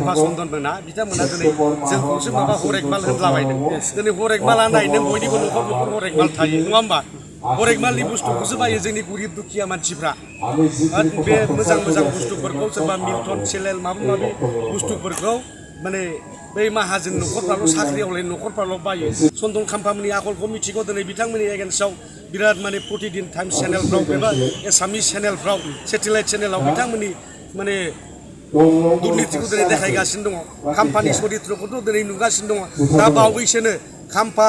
खाम्फा चन्दन मोना बिथांमोना दिनै जोंखौसो माबा हरेकमाल होनलाबायदों दिनै हरेकमाला नायनो बयनिबो न'खर न'खर हरेकमाल थायो नङा होमबा हरेकमालनि बुस्थुखौसो बायो जोंनि गरिब दुखिया मानसिफ्रा बे मोजां मोजां बुस्थुफोरखौ सोरबा मिल्टन सेलेल माबा माबि बुस्थुफोरखौ माने बै माहाजोन न'खरफ्राल' साख्रियावलाय न'खरफ्राल' बायो चन्दन खाम्फामोननि आखलखौ मिथिगौ दिनै बिथांमोननि एगेन्स्टआव बिराद माने प्रतिदिन टाइम्स चेनेलफ्राव एबा एसामिस चेनेलफ्राव सेटेलाइट चेनेलाव बिथांमोननि माने दुर्नितिखौ दिनै देखायगासिनो दङ खाम्फानि चरित्रखौथ' दिनै नुगासिनो दङ दा बावैसोनो खाम्फा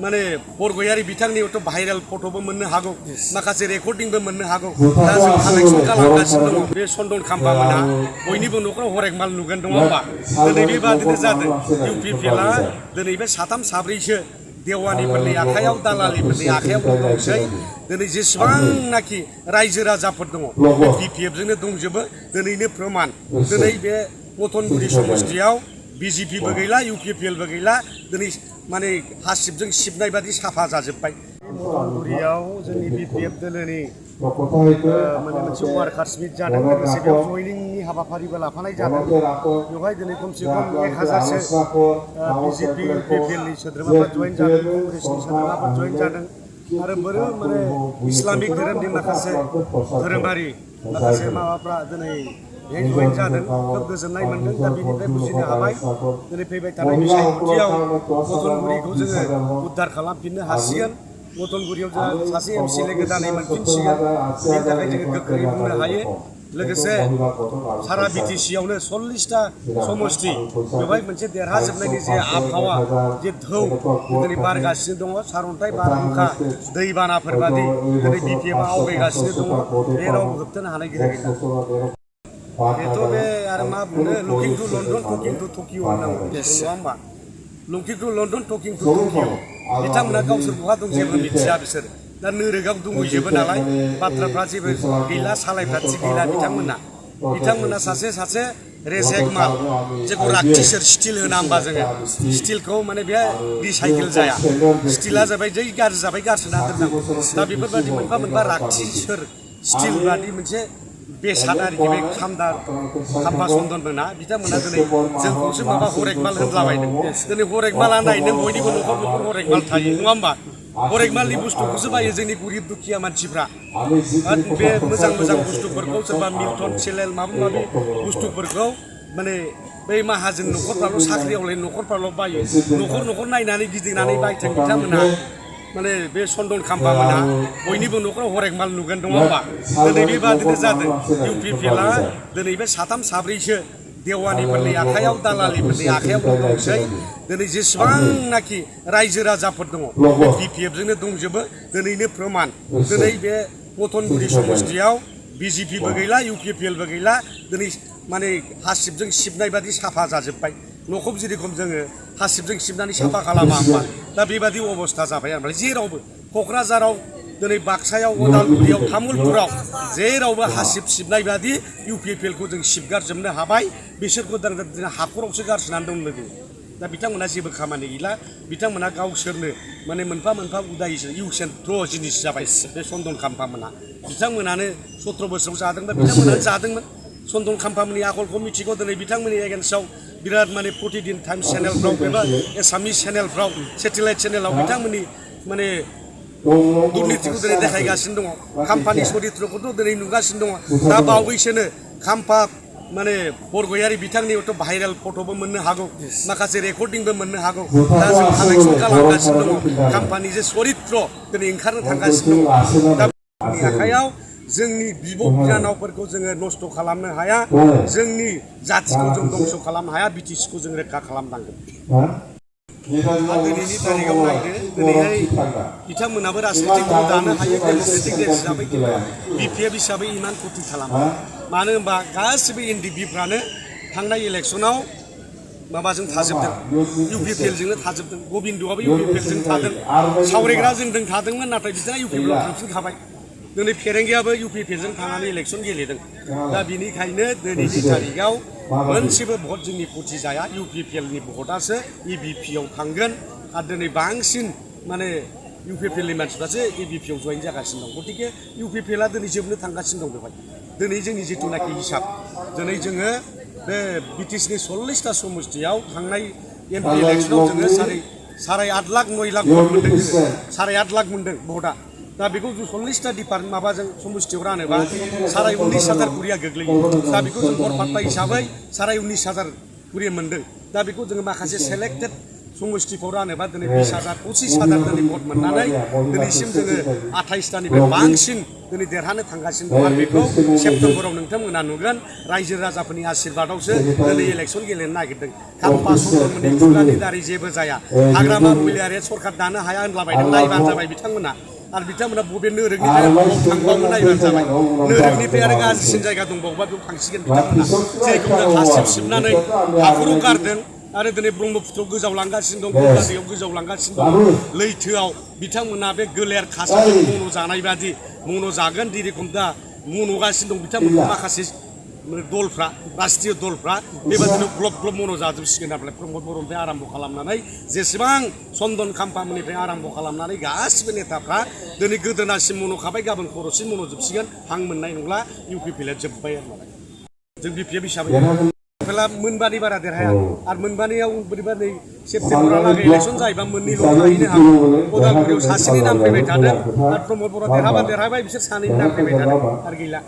माने बरगयारी बिथांनियावथ' भाइरेल फट'बो मोननो हागौ माखासे रेकर्डिंबो मोननो हागौ दा जों कालेक्सन खालामगासिनो दङ बे चन्दन खाम्फामोनहा बयनिबो न'खराव हरेकमाल नुगोन दङ होमबा दिनै बेबादिनो जादों इउपिपिएलआ दिनै बे साथाम साब्रैसो देवानिफोरनि आखायाव दालालिफोरनि आखायाव दंसै दिनै जेसेबांनाखि रायजो राजाफोर दङ बे बिपिएफजोंनो दंजोबो दिनैनो प्रमान दिनै बे मथनगुरि समस्तियाव बिजेपिबो गैला इउपिपिएलबो गैला दिनै माने हासिबजों सिबनाय बादि साफा जाजोब्बाय मथनगुरियाव जोंनि बिपिएफ दोलोनि माने मोनसे वार्कार्स मिट जादों लोगोसे बेयाव जयनिंनि हाबाफारिबो लाफानाय जादों बेवहाय दिनै खमसे खम 1000सो बिजेपि इउपिपिएलनि सोद्रोमाफोर जयेन जादों कंग्रेसनि सोद्रोमाफोर जयेन जादों आरो बोरो माने इस्लामिक धोरोमनि माखासे धोरोमारि माखासे माबाफ्रा दिनै बेहाय जयेन जादों खोब गोजोननाय मोन्दों दा बेनिफ्राय बुजिनो हाबाय दिनै फैबाय थानाय बिसायख'थियाव मथनगुरिखौ जोङो उद्धार खालामफिननो हासिगोन मथनगुरियाव जोंहा सासे एमसिएलए गोदानै मोनफिनसिगोन बेनि थाखाय जोङो गोख्रै बुंनो हायो लोगोसे सारा बिटिसियावनो 40टा समस्ति बेवहाय मोनसे देरहाजोबनायनि जे आबहावा जे धौ दिनै बारगासिनो दङ सारअन्थाइ बारहुंखा दैबानाफोर बादि दिनै बिपिएफआ आवगायगासिनो दङ बे रावबो होबथानो हानाय गोहो गैला बेथ' बे आरो मा बुंनो looking to London talking to Tokyo होननांगौ नङा होमबा looking to London talking to Tokyo बिथांमोना गावसोर बहा दं जेबो मिथिया बिसोर दा नोरोगाव दंहैजोबो नालाय बाथ्राफ्रा जेबो गैला सालायफ्रा थिग गैला बिथांमोना सासे रेजेक माल जेखौ रागथिसोर स्टिल होना होमबा जोङो स्टिलखौ माने बे रिसाइकेल जाया स्टिला जाबाय जै गाज्रि जाबाय गारसोना दोननांगौ दा बेफोरबायदि मोनफा मोनफा रागथिसोर स्टिल बादि मोनसे बेसाद आरोखि बे खाम्फा चन्दन मोना बिथांमोना दिनै जोंखौसो माबा हरेकमाल होनलाबायदों दिनै हरेकमाला नायनो बयनिबो न'खर न'खर हरेकमाल थायो नङा होमबा हरेकमालनि बुस्थुखौसो बायो जोंनि गरिब दुखिया मानसिफ्रा बे मोजां मोजां बुस्थुफोरखौ सोरबा मिल्टन सेलेल माबा माबि बुस्थुफोरखौ माने बै माहाजोन न'खरफ्राल' साख्रियावलाय न'खरफ्राल' बायो न'खर न'खर नायनानै गिदिंनानै बायथों बिथांमोनहा माने बे चन्दन खाम्फामोनहा बयनिबो न'खराव हरेकमाल नुगोन दङ होमबा दिनै बेबादिनो जादों इउपिपिएलआ दिनै बे साथाम साब्रैसो देवानिफोरनि आखायाव दालालिफोरनि आखायाव दंसै दिनै जेसेबांनाखि रायजो राजाफोर दङ बे बिपिएफजोंनो दंजोबो दिनैनो प्रमान दिनै बे मथनगुरि समस्तियाव बिजेपिबो गैला इउपिपिएलबो गैला दिनै माने हासिबजों सिबनाय बादि साफा जाजोब्बाय न'खौ जेरेखम जोङो हासिबजों सिबनानै साफा खालामा होमबा दा बेबादि अबस्था जाबाय आरो जेरावबो क'क्राझाराव दिनै बाक्सायाव उदालगुरियाव तामुलपुराव जेरावबो हासिब सिबनाय बादि इउपिपिएलखौ जों सिबगारजोबनो हाबाय बिसोरखौ दिनै हाखरावसो गारसोनानै दं लोगो दा बिथांमोना जेबो खामानि गैला बिथांमोना गावसोरनो माने मोनफा मोनफा उदाय इउसेन थ्र' जिनिस जाबाय बे चन्दन खाम्फामोना बिथांमोनानो 17 बोसोराव जादोंबा बिथांमोनानो जादोंमोन चन्दन खाम्फामोननि आखलखौ मिथिगौ दिनै बिथांमोननि एगेन्स्टआव बिराद माने प्रतिदिन टाइम्स चेनेलफ्राव एबा एसामिस चेनेलफ्राव सेटेलाइट चेनेलाव बिथांमोननि माने दुर्नितिखौ दिनै देखायगासिनो दङ खाम्फानि चरित्रखौथ' दिनै नुगासिनो दङ दा बावैसोनो खाम्फा माने बरगयारी बिथांनियावथ' भाइरेल फट'बो मोननो हागौ माखासे रेकर्डिंबो मोननो हागौ दा जों कालेक्सन खालामगासिनो दङ खाम्फानि जे चरित्र दिनै ओंखारनो थांगासिनो दङ दा आखायाव जोंनि बिब' बिनानावफोरखौ जोङो नस्थ' खालामनो हाया जोंनि जाथिखौ जों दंस' खालामनो हाया बिटिसिखौ जों रैखा खालामनांगोन दिनैनि तारिखाव नायदो दिनैहाय बिथांमोनाबो राजनितिखौ दानो हायो डेम'क्रेटिक देश हिसाबै खिन्थु बिपिएफ हिसाबै इमान खथि खालामा मानो होनबा गासिबो एनडिपिफ्रानो थांनाय इलेक्सनाव माबाजों थाजोबदों इउपिपिएलजोंनो थाजोबदों गबिन्दआबो इउपिपिएलजों थादों सावरायग्रा जोंजों थादोंमोन नाथाय बिथाङा इउपिपिएलाव थांफिनखाबाय दिनै फेरेंगियाबो इउपिपिएलजों थांनानै इलेक्सन गेलेदों दा बेनिखायनो दिनैनि तारिखाव मोनसेबो भट जोंनि खथि जाया इउपिपिएलनि भटआसो इबिपिआव थांगोन आरो दिनै बांसिन माने इउपिपिएलनि मानसिफ्रासो इबिपिआव जयेन जागासिनो दं गतिके इउपिपिएलआ दिनै जोबनो थांगासिनो दं बेवहाय दिनै जोंनि जिथुनाखि हिसाब दिनै जोङो बे बिटिसिनि 40टा समष्टियाव थांनाय एमपि इलेक्सनाव जोङो साराय 8 लाख 9 लाख भट मोनदों जोङो साराय 8 लाख मोनदों भटआ दा बेखौ 40टा डिपार्टमेन्ट माबाजों समष्टियाव रानोबा साराय 19,000 कुरिया गोग्लैयो दा बेखौ जों बरपाट्टा हिसाबै साराय 19,000 कुरिया मोनदों दा बेखौ जोङो माखासे सेलेक्टेड समष्टिफोराव रानोबा दिनै 20,000 25,000 दिनै भट मोननानै दिनैसिम जोङो 28टानिफ्राय बांसिन दिनै देरहानो थांगासिनो दं आरो बेखौ सेप्तेम्बराव नोंथांमोना नुगोन रायजो राजाफोरनि आशीर्बादावसो दिनै इलेक्सन गेलेनो नागिरदों खाम्फा चन्द्रमोननि खुगानि दारै जेबो जाया हाग्रामा महिलारि सरकार दानो हाया होनलाबायदों नायबानो जाबाय बिथांमोना आरो बिथांमोना बबे नोरोगनिफ्राय थांबावनो नायबानो जाबाय नोरोगनिफ्राय आरो गाज्रिसिन जायगा दंबावोबा बेयाव थांसिगोन बिथांमोना जेखौ हासिब सिबनानै हाखराव गारदों आरो दिनै ब्रह्मपुत्रआव गोजावलांगासिनो दं गंगादैयाव गोजावलांगासिनो दं लैथोआव बिथांमोना बे गोलेर खासाजों मन' जानाय बादि मन' जागोन जेरेखम दा मन'गासिनो दं बिथांमोनखौ माखासे दलफ्रा राष्ट्रीय दलफ्रा बेबादिनो ग्लब ग्लब मन' जाजोबसिगोन आरो प्रमद बर'निफ्राय आराम्भ खालामनानै जेसेबां चन्दन खाम्फामोननिफ्राय आराम्भ खालामनानै गासिबो नेताफ्रा दिनै गोदोनासिम मन'खाबाय गाबोन खर'सिम मन'जोबसिगोन हां मोननाय नंला इउपिपिएलआ जोब्बाय आरो जों बिपिएफ हिसाबै मोनबानि बारा देरहाया आरो मोनबानियाव बोरैबा नै सेप्तेम्बरालागै इलेक्सन जायोबा मोननैल' थाहैनो हागौ उदालगुरियाव सासेनि नाम फैबाय थादों आरो प्रमद बर' देरहाबा देरहाबाय बिसोर सानैनि नाम फैबाय थादों आरो गैला